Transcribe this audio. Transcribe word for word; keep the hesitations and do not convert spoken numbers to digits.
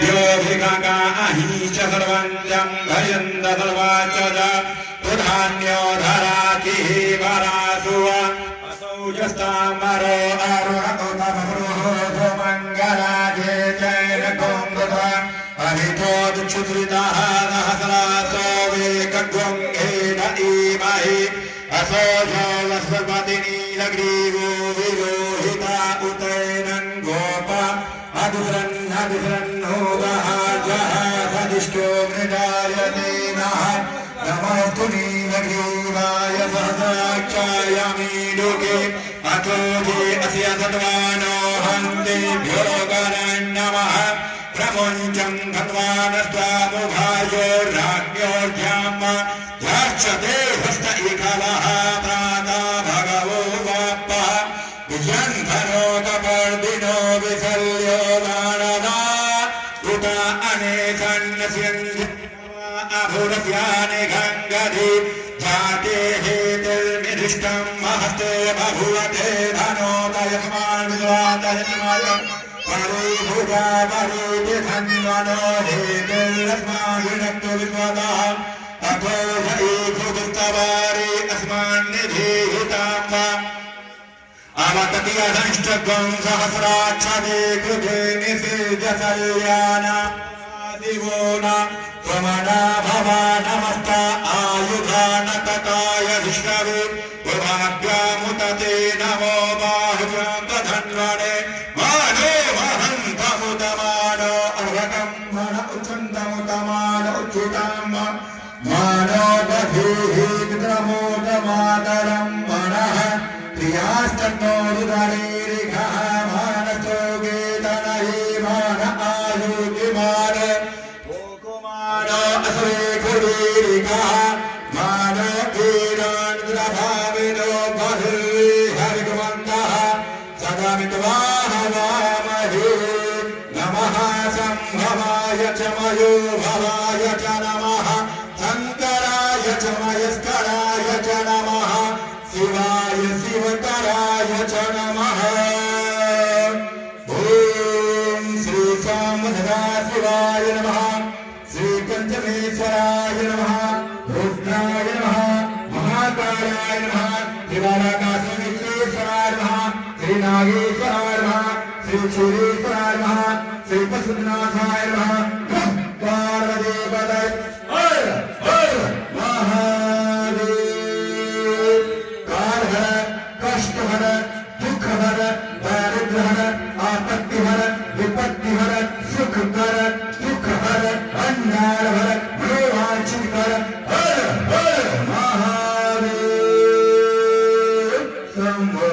भ्यो भिखङ्गा अहिं च सर्वं जम्भयन्त सर्वाच्च च। सुधान्यो धराचिः परासुव। असौ जस्तामरो अरुण उत मरुः सुमङ्गला। ये चैनकं कृत्वा अभितो दिक्षु सुरिताः। सहस्रास्सो वेखड्गं खेदयेमहि। असौ यो वसुपति नीलग्रीवो विरोहिता उतैनं गोपा अतिसृण्वन् अतिसृण्वन् उदहार्जः। सदिष्टो मृडायते नः नमोऽस्तु नीलग्रीवाय सहस्राक्षाय मीढुके। अथो ये अस्य सत्त्वानो हन्तेभ्यो करन्नमः। प्रमुञ्चं सत्त्वानस्तामुभायोर्राज्ञो जाम्बा याश्च ते हस्त इखवः। प्राता भगवो वाप्पः यन्धनो कपर्दिनो विसल्यो नारदा उत अनेसन्नस्यन्ति अभुरस्यानि गङ्गधि जाते हेतिर्मिरिष्टं महस्ते बभूवते धनो तयस्मान् विश्वातयस्मयं परीभुजा परीति धन्वनो हेतिर्यस्माभिरक्तु विश्वतः। अथो स ईखुदुस्तवारि अस्मान्निधीहिताम्ब अवतति अधश्चक्रं सहस्राक्षदीक्षिते निषीद्य शल्यानां सदाशिवो नः सुमना भवा नमस्त आयुधानतताय विष्णवे। उभाभ्यामुत ते नमो बाहुभ्यां च धन्वने। मानो महन्तमुत मानो अवकम्बन उच्चन्तमुत मानो उच्चुताम्ब मानो बभीहि विक्रमोत मातरं मनः। प्रियास्तन्नो रुदरीरिघः मानसो गेतनये मान आयुः विमानो भोगो मानो असुरे कुलीरिघः मानो वीरान् दुरभाविनो बहिर्विह विगमन्तः सदमित्वा हवामहे। नमः शम्भवाय च मयोभवाय च नमः शङ्कराय च महेश्वराय च नमः शिवाय शिवकराय च नमः। ॐ श्री साम्ब सदाशिवाय नमः। श्री पंचमेश्वराय नमः, रुद्राय नमः, महाकालाय नमः, श्री बालाकाशी विश्वेश्वराय नमः, श्री नागेश्वराय नमः, श्री क्षीरेश्वराय नमः, श्री पशुपतिनाथाय नमः। पार्वती पतये हर हर महादेव। काल हर, कष्ट हर, दुख हर, दारिद्र हर, आपत्ति हर, विपत्ति हर, सुख कर, दुख हर, भंडार भर, मनोवांछित कर। हर हर महादेव शंभो।